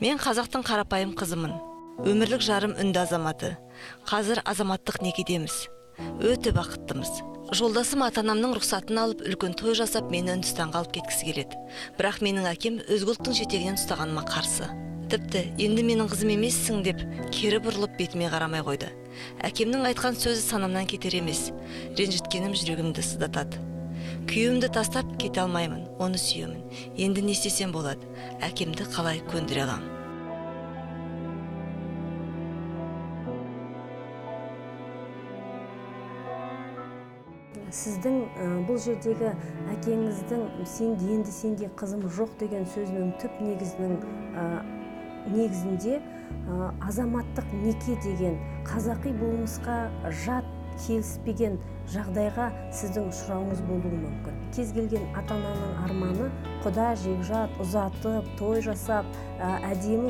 Мен қазақтың қарапайым қызымын. Өмірлік жарым үнді азаматы. Қазір азаматтық некедеміз. Өте бақыттымыз. Жолдасым ата-анамның рұқсатын алып, үлкен той жасап, мені Үндістанға алып кеткісі келеді. Бірақ менің әкем өзге ұлттың жетегінен ұстағаныма қарсы. Тіпті, енді менің қызым емессің деп, кері бұрылып бетіме қарамай қойды. Әкемнің айтқан сөзі санамнан кетер емес. Ренжіткенім жүрегімді сыздатады. Күйеуімді тастап кете алмаймын, оны сүйемін. Енді не істесем болады? Әкемді қалай көндіре аламын? Сіздің бұл жердегі әкеңіздің сен енді сенде қызым жоқ деген сөзінің түп негізінде азаматтық неке деген қазақи болмысқа жат келіспеген жағдайға сіздің ұшырауыңыз болуы мүмкін. Кез келген ата-ананың арманы құда жекжат ұзатып, той жасап, әдемі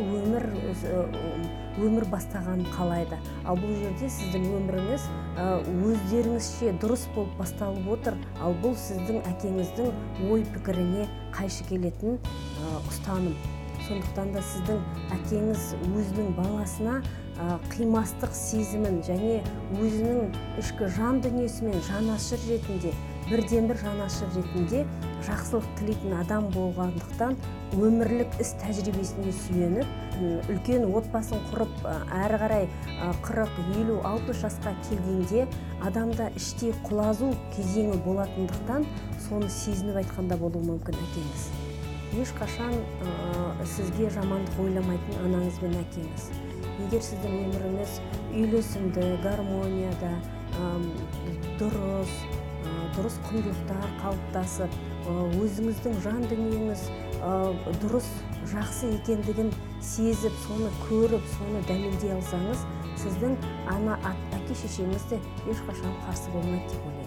өмір бастағанын қалайды. Ал бұл жерде сіздің өміріңіз өздеріңізше дұрыс болып басталып отыр. Ал бұл сіздің әкеңіздің ой пікіріне қайшы келетін ұстаным. Сондықтан да сіздің әкеңіз өзінің баласына қимастық сезімін және өзінің ішкі жан дүниесімен жанашыр ретінде, бірден-бір жанашыр ретінде жақсылық тілейтін адам болғандықтан өмірлік іс тәжірибесіне сүйеніп, үлкен отбасын құрып, әрі қарай 40, 50, 60 жасқа келгенде адамда іштей құлазу кезеңі болатындықтан соны сезініп айтқанда болуы мүмкін әкеңіз. Ешқашан сізге жамандық ойламайтын анаңыз бен әкеңіз. Егер сіздің өміріңіз үйлесімді, гармонияда, дұрыс құндылықтар қалыптасып, өзіңіздің жан дүниеңіз дұрыс, жақсы екендігін сезіп, соны көріп, соны дәлелдей алсаңыз, сіздің ана, әке шешеңіз де ешқашан қарсы болмайды деп ойлаймын.